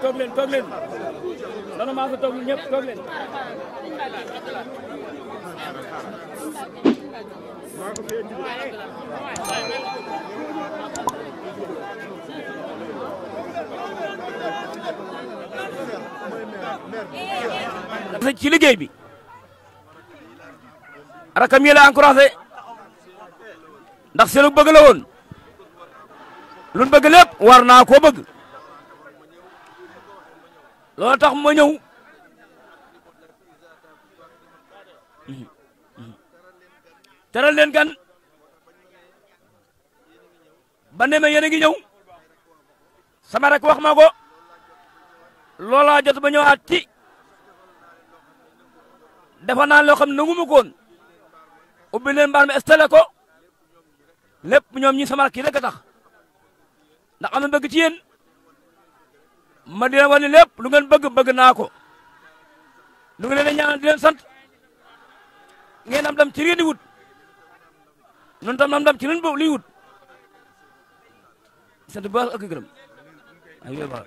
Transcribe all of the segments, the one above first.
toog leen dana maa fa toog ñëpp toog leen ci liggéey bi rakam yi la encouragé ndax seenu bëgg la woon luñ bëgg lépp war naa koo bëgg loolu tax ma ñëw teral leen gan ba ne ma yéen a ngi ñëw sama rek wax ma ko loolaa jot ba ñëwaat ci defa naa loo xam ne nangu ma ko woon ubbi leen mbaar mi installé ko lépp ñoom ñi sama kii rek a tax ndax am na bëgg ci yéen ma di leen wax ne lépp lu ngeen bëgg naa ko lu ngi leen di ñaanal di leen sant ngeen am dam ci réew di wut noonu tam am dam ci leen boobu liy wut sant bu baax ak gërëm ay yooyu baax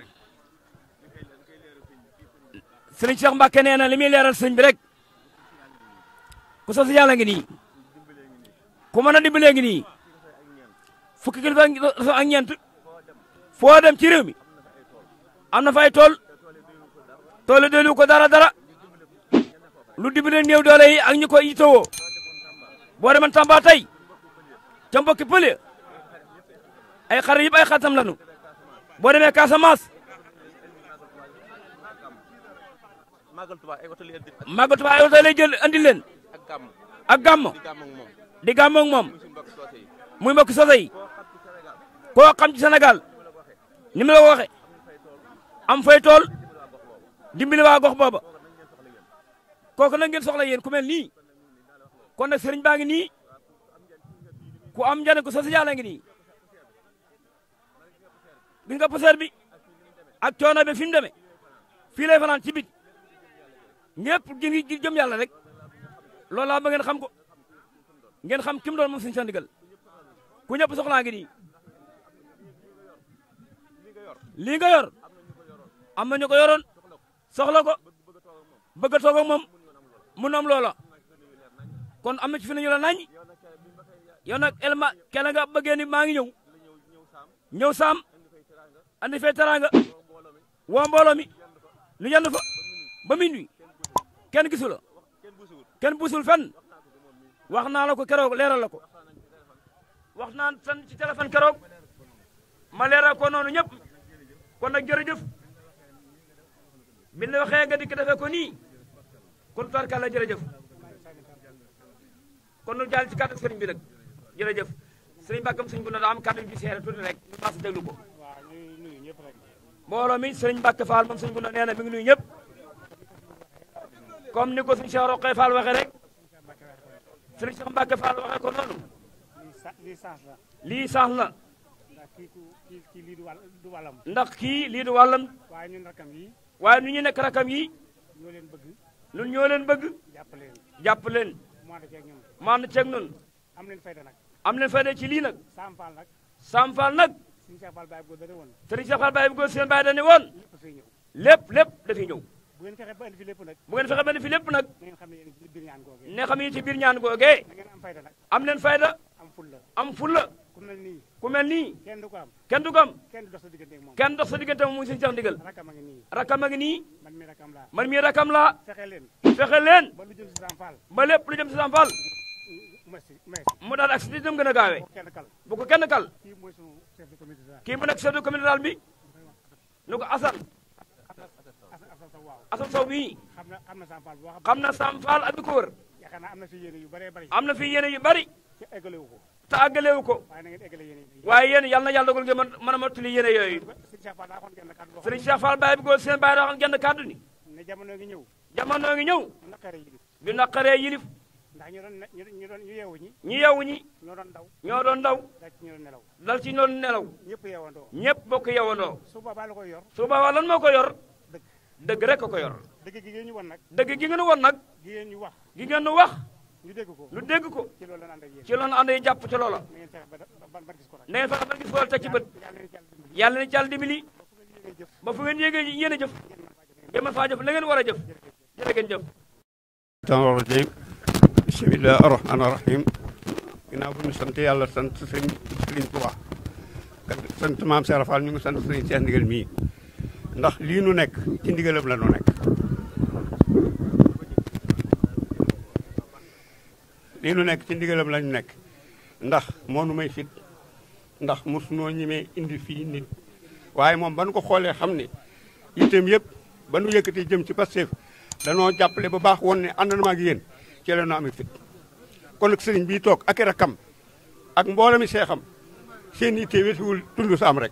sëriñ Cheikh Mbacke nee na li muy leeral sëriñ bi rek ku sos yàlla ngi nii ku mën a dimbalee ngi nii fukki kilifa ak ñeent foo dem ci réew mi am na fay tool yi doylu ko dara lu dimbale néew doole yi ak ñu ko yitewoo boo demoon Tamba tey ca mbokki pële ay xar yëpp ay xatam lanu boo demee Casamance Magal Touba ay oto lay jël andi leen ak gàmm di gàmm ak moom muy mbokki soose yi koo xam ci Sénégal ni mu la ko waxe am fay tool dimbali waa gox booba kooku nag ngeen soxla yéen ku mel nii kon nag sëriñ baa ngi nii ku am njane ko social ngi nii gis nga poseer bi ak coono bi fi mu demee fii lay fanaan ci bit ñëpp gi jëm yàlla rek loolu laa ba ngeen xam ko ngeen xam kim doon moom suñu sa ndigal ku ñëpp soxlaa ngi nii lii nga yor am na ñu ko yoroon soxla ko bëgg a toog ak moom mun am loola kon am na ci fi nañu la nañ yow nag elma kenn nga bëggee ni maa ngi ñëw saam andi fee teraanga woo mbooloo mi nu yenn fa ba minuit kenn gisu la kenn buusul fenn wax naa la ko keroog leeral la ko wax naa tan ci téléphone keroog ma leeral ko noonu ñëpp kon nag jërëjëf bi la waxee nga dikk defee ko nii kon tubaarkàlla jërëjëf kon nu jaal ci kàddu sëriñ bi nag jërëjëf sëriñ Mbàkkam sëriñ bu na daa am kàddu bi seere tuuti rek ñu pass déglu ko mbooloo mi sëriñ Mbàkke Fall moom sëriñ bu na nee na mi ngi nuyu ñëpp comme ni ko sëriñ Cheikh Roqe Fall waxee rek sëriñ Cheikh Mbàkke Fall waxee ko noonu lii sax la ndax kii lii du wàllam waaye nu ñu nekk rakam yi ñun ñoo leen bëgg jàpp leen maanaam ceeg noonu am leen fayda ci lii nag Sam Fall nag Serigne Cheikh Fall Baye bu góor seen Baye dañu woon lépp dafiy ñëw bu ngeen fexe ba indi fi lépp nag ne xam ne ci biir ñaan googee am leen fayda am fulla ku mel nii kenn du ko am kenn dox sa diggante moom muy sëñ Cheikh ndigal rakam a ngi nii man mii rakam laa fexe leen ba lépp lu jëm si Sam Fall mu daal ak si dem gën a gaawee bu ko kenn kal kii mu nekk chef de communauté bi nu ko Assane Assane Sow bii xam na Sam Fall ak ko wër am na fi yéene yu bari te àggalewu ko waaye yéen yal na yàlla dogal ngeen mën a mottali yéene yooyu Serigne Cheikh Fall Baye bi góor seen Baye daa waxoon genn kàddu ni jamono ngi ñëw du naqaree yilif ndax ñu yeewu ñi ñu yeewu ñi ñoo doon daw dal ci ñoon nelaw ñëpp bokk yeewandoo su boobaa la koy yor su boobaa lan moo ko yor dëgg rek ko yor dëgg gi ngeen ñu won nag dëgg gi ngeen won nag gi ngeen ñu wax gi ngeen wax ñu dégg ko lu dégg ko ci loolu la ànd ak yéen ci loolu ànd yi jàpp ci loola na ngeen fexe ba gis ko rek na ngeen fexe ba gis ko teg ci bët yàlla na ci yàlla dimbali ba fu ngeen yéegee yéen a jëf ngeen mën faa jëf la ngeen war a jëf jërë ngeen jëf rajim bismillahi arrahmani arrahim ginnaaw bu ñu sant yàlla sant Sëriñ Tuubaa sant maam Cheikh Fall ñu ngi sant Sëriñ Cheikh Ndigal mii ndax lii nu nekk ci ndigalam la nu nekk lii nu nekk ci ndigalam la ñu nekk ndax moo nu may fit ndax mosunoo ñemee indi fii nit waaye moom ba nu ko xoolee xam ne itam yëpp ba nu yëkkati jëm ci Pastef danoo jàppale ba baax woon ne ànd na ma ak yéen ci la nu amee fit kon nag sëriñ bii toog ak i rakkam ak mbooloo mi seexam seen yitte weesuwul tund saam rek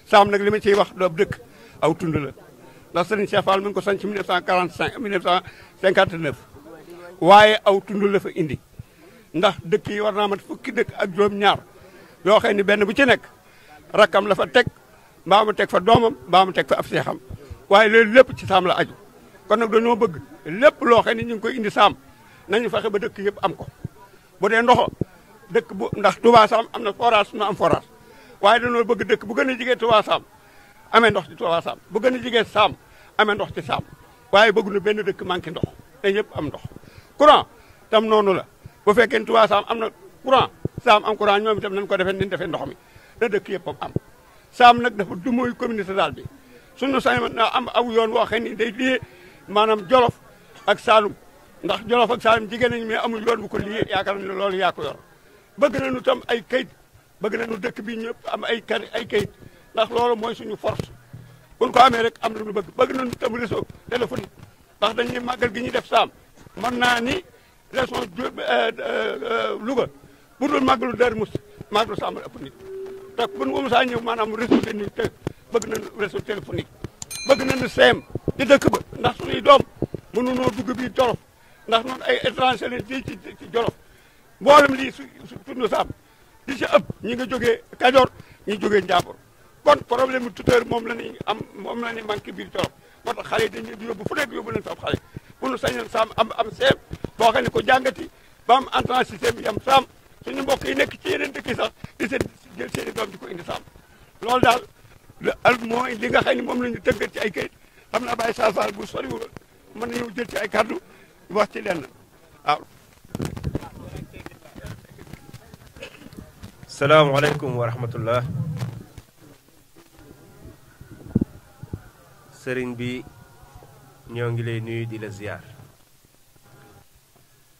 saam nag li ma ciy wax doob dëkk aw tund la ndax sëriñ Cheikh Fall mi ngi ko sanc 1959 waaye aw tund la fa indi ndax dëkk yi war naa mat fukki dëkk ak juróom-ñaar yoo xam ne benn bu ci nekk rakkam la fa teg mbaa mu teg fa doomam mbaa mu teg fa ab seexam waaye loolu lépp ci saam la aju kon nag dañoo bëgg lépp loo xam ne ñu ngi koy indi saam nañu fexe ba dëkk yëpp am ko bu dee ndoxo dëkk bu ndax Touba Sam am na forage nu am forage waaye dañoo bëgg dëkk bu gën a jigee Touba Sam amee ndox ci Touba Sam bu gën a jigee Sam amee ndox ci Sam waaye bëgg na benn dëkk manqué ndox te ñëpp am ndox courant tam noonu la bu fekkee Touba Sam am na courant Sam am courant ñoom itam nañu ko defee ni ñu defee ndox mi na dëkk yëpp am Sam nag dafa du mooy communauté rurale bi suñu sañ na am aw yoon woo xam ni day liyee maanaam Jolof ak Saalum ndax Jolof ak Saalum jigéen nañu mais amul yoon bu ko liyee yaakaar nañu loolu yaa ko yor bëgg nañu tam ay kayit bëgg nañu dëkk bi ñëpp am ay kayit ndax loolu mooy suñu force buñ ko amee rek am lu ñu bëgg nañu tam réseau téléphonique ndax dañuy màggal gi ñuy def Saam mën naa ni région Louga bu dul màggalu Darou Mouhty màggalu Saam la ëpp nit te bu ñu saa ñëw maanaam réseau te nit te bëgg nañu réseau téléphonique bëgg nañu seem ci dëkk ba ndax suñuy doom mënunoo dugg bii Jolof ndax noonu ay étranger lañ fii ci Jolof mboolem lii su tund Saam li ci ëpp ñi nga jógee Kajoor ñi jógee Njaambur kon problème mu tuteur moom la ñuy am moom la ñuy manqué biir Jolof moo tax xale yi dañuy yóbbu fu nekk yóbbu leen fa xale bu nu sañoon Saam am seem boo xam ne ko jàngati ba am entrant système yam Saam suñu mbokk yi nekk ci yeneen dëkk yi sax di seen jël seen i doom di ko indi Saam loolu daal mooy li nga xam ne moom la ñu tëggat ci ay kayit xam naa Baye Sall Fall bu soriwul mën nañu jël ci ay kàddu wax ci lenn waaw. salaamaaleykum wa rahmatullah sëriñ bi ñoo ngi lay nuyu di la ziar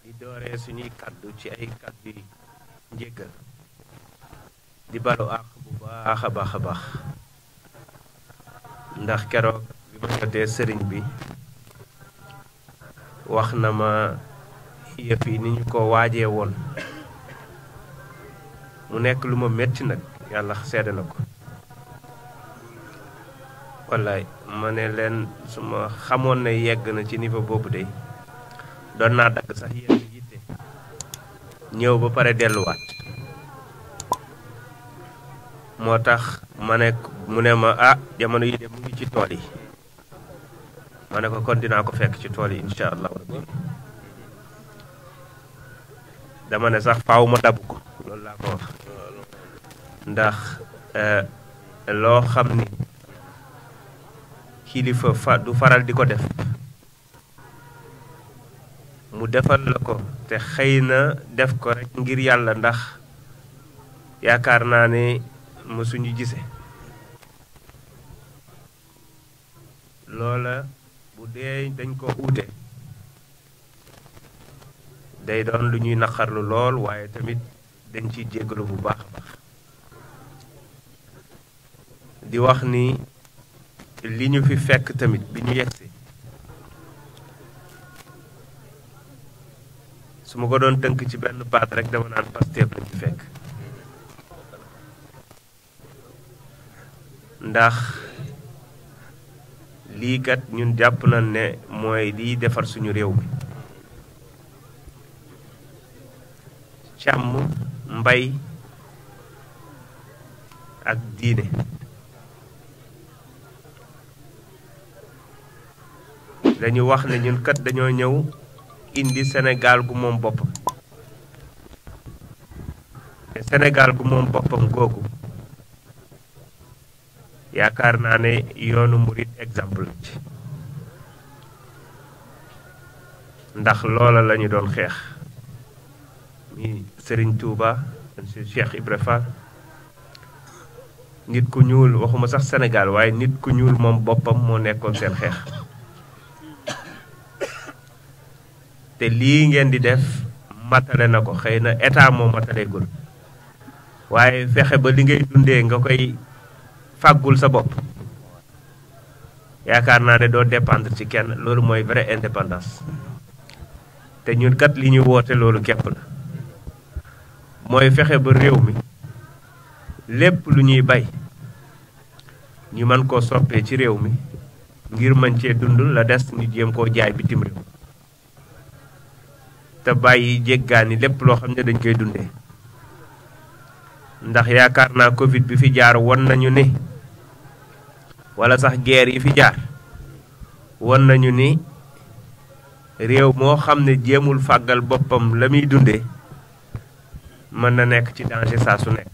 di dooree suñuy kàddu ci ay kàddu yi njëggal di balu àq bu baax a baax a baax ndax keroog bi ma jotee sëriñ bi wax na ma yëf yi ni ñu ko waajee woon mu nekk lu ma metti nag yàlla seede na ko wallaay ma ne leen su ma xamoon ne yegg na ci niveau boobu de doon naa dagg sax yenn yitte ñëw ba pare delluwaat moo tax ma ne mu ne ma ah jamono yi de mu ngi ci tool yi ma ne ko kon dinaa ko fekk ci tool yi incha allah rabbi dama ne sax faaw ma dabu ko loolu laa ko wax ndax loo xam ni kilifa du faral di ko def mu defal la ko te xëy na def ko rek ngir yàlla ndax yaakaar naa ne mësuñu gise loola bu dee dañ ko uute day doon lu ñuy naqarlu lool waaye tamit dañ ciy jéggalu bu baax a baax di wax ni li ñu fi fekk tamit bi ñu yegsi su ma ko doon tënk ci benn baat rek dama naan Pastef lañ fi fekk ndax lii kat ñun jàpp nañ ne mooy liy defar suñu réew mi càmm mbay ak diine dañu wax ne ñun kat dañoo ñëw indi Sénégal gu moom boppam te Sénégal gu moom boppam googu yaakaar naa ne yoonu murit exemple ci ndax loola lañu doon xeex mi Serigne Touba monsieur Cheikh Ibra Fall nit ku ñuul waxuma sax Sénégal waaye nit ku ñuul moom boppam moo nekkoon seen xeex te lii ngeen di def matale na ko xëy na état moo mataleegul waaye fexe ba li ngay dundee nga koy fàggul sa bopp yaakaar naa ne doo dépendre ci kenn loolu mooy vraie indépendance te ñun kat li ñu woote loolu képp la mooy fexe ba réew mi lépp lu ñuy bay ñu mën koo soppee ci réew mi ngir mën cee dund la des ñu jéem koo jaay bitim réew te bàyyi jéggaani lépp loo xam ne dañ koy dundee ndax yaakaar naa Covid bi fi jaar won nañu ni wala sax guerre yi fi jaar won nañu ni réew moo xam ne jéemul fàggal boppam la muy dundee mën na nekk ci danger saa su nekk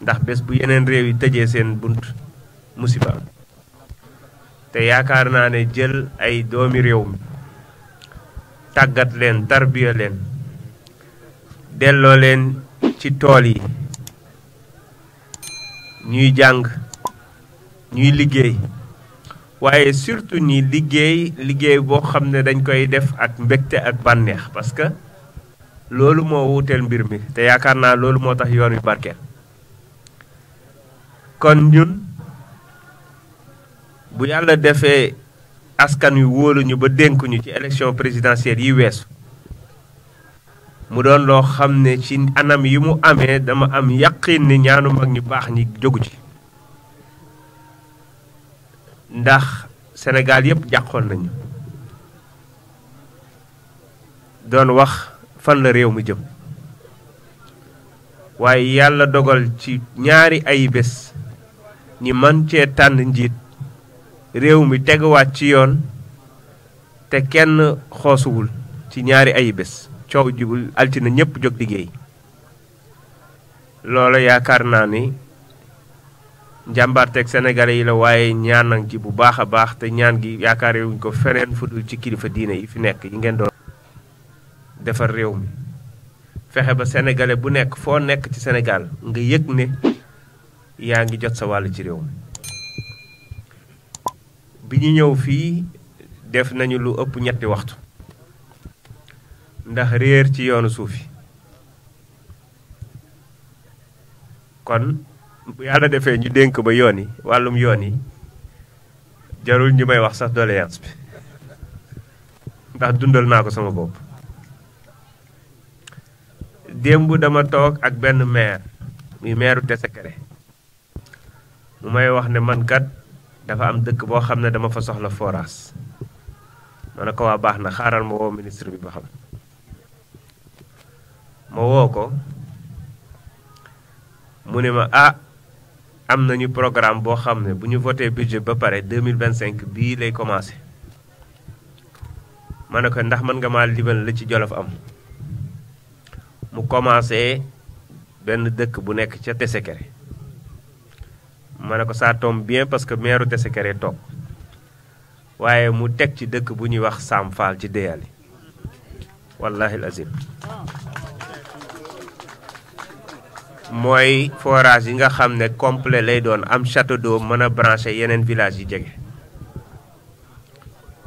ndax bés bu yeneen réew yi tëjee seen bunt musiba te yaakaar naa ne jël ay doomi réew mi tàggat leen tarbiya leen delloo leen ci tool yi ñuy jàng ñuy liggéey waaye surtout ñi liggéey boo xam ne dañ koy def ak mbégte ak bànneex parce que loolu moo wuteel mbir mi te yaakaar naa loolu moo tax yoon wi barkeel kon ñun bu yàlla defee askan wi wóoluñu ba dénkuñu ci élection présidentielle yi weesu mu doon loo xam ne ci anam yi mu amee dama am yaqin ni ñaanu mag ñu baax ñi jógu ci ndax Sénégal yépp jàqoon nañu doon wax fan la réew mi jëm waaye yàlla dogal ci ñaari ay bés ñi man cee tànn njiit réew mi teguwaat ci yoon te kenn xoosuwul ci ñaari ay bés coow jibul altine ñépp jóg liggéey loola yaakaar naa ni njàmbaarteeg sénégalais yi la waaye ñaan nañ ci bu baax a baax te ñaan gi yaakaar wuñ ko feneen fu dul ci kilifa diine yi fi nekk yi ngeen doon defar réew mi fexe ba sénégalais bu nekk foo nekk ci Sénégal nga yëg ne yaa ngi jot sa wàll ci réew mi bi ñu ñëw fii def nañu lu ëpp ñetti waxtu ndax réer ci yoonu suuf yi kon bu yàlla defee ñu dénk ba yoon yi wàllum yoon yi jarul ñu may wax sax doléance bi ndax dundal naa ko sama bopp démb dama toog ak benn maire muy maireu Tessékéré mu may wax ne man kat dafa am dëkk boo xam ne dama fa soxla forage ma ne ko waa baax na xaaral ma woo ministre bi ba xam ma woo ko mu ne ma am nañu programme boo xam ne bu ñu voté budget ba pare 2025 bii lay commencé ma ne ko ndax mën nga maa limal la ci Jolof am mu commencé benn dëkk bu nekk ca Tessékéré ma ne ko ça tombe bien parce que maire Tessékéré toog waaye mu teg ci dëkk bu ñuy wax Sam Fall ci Déyali wallahi azim mooy forage yi nga xam ne complet lay doon am château d'eau mën a branché yeneen village yi jege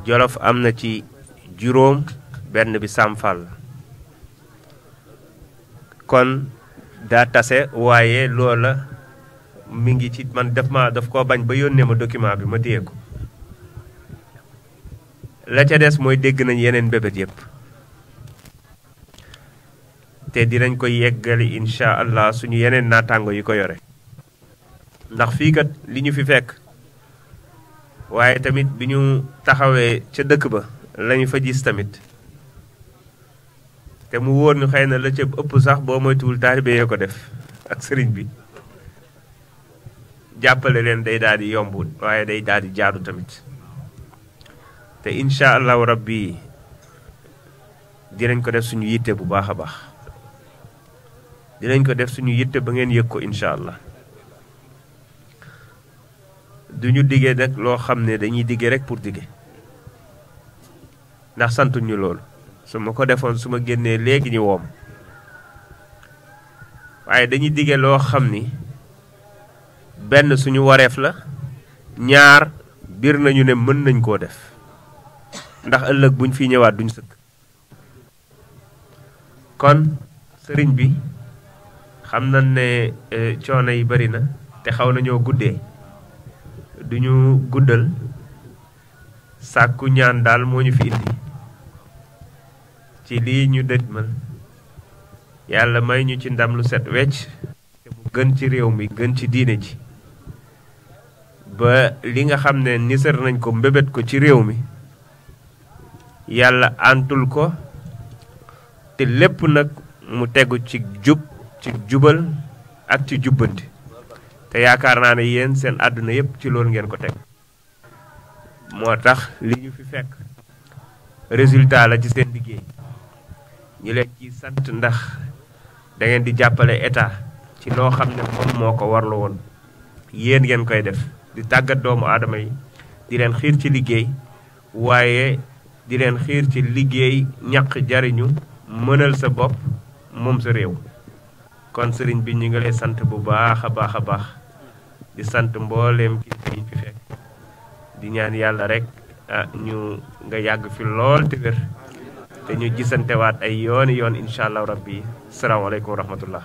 Jolof am na ci juróom benn bi Sam Fall kon daa tase waaye loola mi ngi ci man daf koo bañ ba yónnee ma document bi ma téye ko la ca des mooy dégg nañ yeneen bébét yépp te dinañ ko yeggali incha allah suñu yeneen naataango yi ko yore ndax fii kat li ñu fi fekk waaye tamit bi ñu taxawee ca dëkk ba lañu fa gis tamit te mu wóor ñu xëy na la ca ëpp sax boo moytuwul taalibe yee ko def ak sëriñ bi jàppale leen day daal di yomb waaye day daal di jaadu tamit te incha allahu rabbi dinañ ko def suñu yitte bu baax a baax dinañ ko def suñu yitte ba ngeen yëg ko incha allah duñu diggee nag loo xam ne dañuy diggee rek pour diggee ndax santuñu loolu su ma ko defoon su ma génnee léegi ñu woom waaye dañuy diggee loo xam ni benn suñu wareef la ñaar biir nañu ne mën nañ koo def ndax ëllëg buñ fi ñëwaat duñ sëkk kon sëriñ bi xam nañ ne coono yi bari na te xaw nañoo guddee duñu guddal sàkku ñaan daal moo ñu fi indi ci lii ñu dëjmal yàlla may ñu ci ndam lu set wecc te mu gën ci réew mi gën ci diine ji ba li nga xam ne nisar nañ ko mbébét ko ci réew mi yàlla antul ko te lépp nag mu tegu ci jub ci jubal ak ci jubbanti te yaakaar naa ne yéen seen àdduna yépp ci loolu ngeen ko teg moo tax li ñu fi fekk résultat la ci seen liggéey ñu leen ci sant ndax da ngeen di jàppale état ci loo xam ne moom moo ko warlu woon yéen ngeen koy def di tàggat doomu aadama yi di leen xiir ci liggéey waaye di leen xiir ci liggéey ñaq jariñu mënal sa bopp moom sa réew kon sëriñ bi ñu ngi lay sant bu baax a baax a baax di sant mbooleem kilifa yi fi fekk di ñaan yàlla rek ñu nga yàgg fi lool te wér te ñu gisantewaat ay yooni yoon incha allah rabbi salaamaaleykum wa rahmatullah